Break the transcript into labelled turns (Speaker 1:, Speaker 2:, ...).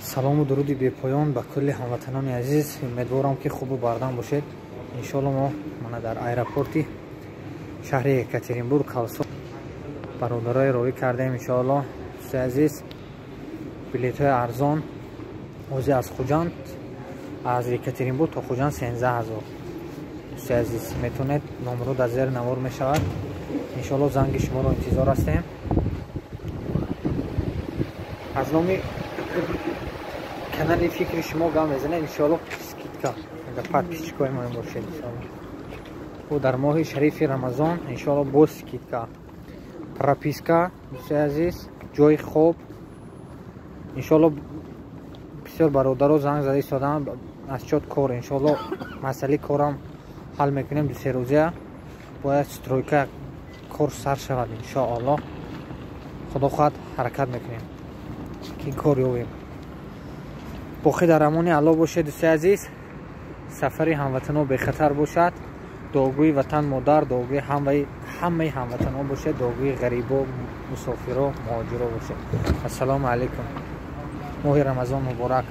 Speaker 1: Салому дуруди бепоён ба кулли ҳамватанони азиз. Умедворам, ки хубу бардам бошед. Иншоалло, мо мана дар аэропорти шаҳри Екатеринбург Калсо бародарое роҳӣ кардаем. Иншоалло, дӯстои азиз, билетҳои арзон ҳозир аз Хуҷанд, аз Екатеринбург то Хуҷанд 13 000. Дӯстои азиз, метавонед, номро дар зери навор мешавад. Иншоалло, занги шуморо интизор ҳастем. Аз номи канали фикри шумо гап мезанед, иншоалло, скидка, агар подписчикои мо бошед. Иншоалло, бо дар моҳи шарифи Рамазон, иншоалло, бо скидка, прописка, дӯстои азиз, ҷои хоб, иншоалло. Бисёр бародаро занг зада истодаанд аз чот кор. Иншоалло, масъалаи корам ҳал мекунем. 2-се рӯзия бояд стройка кор сар шавад. Иншоалло, худо хоҳад, ҳаракат мекунем, ки кор ёбем. Боқӣ дар амони Алло бошед, дӯстои азиз. Сафари ҳамватанҳо бехатар бошад. Дуогӯи ватан модар, дуогӯи ҳамаи ҳамватанҳо бошед, дуогӯи ғарибо, мусофиро, муҳоҷиро бошед. Ассалому алайкум, моҳи Рамазон муборак.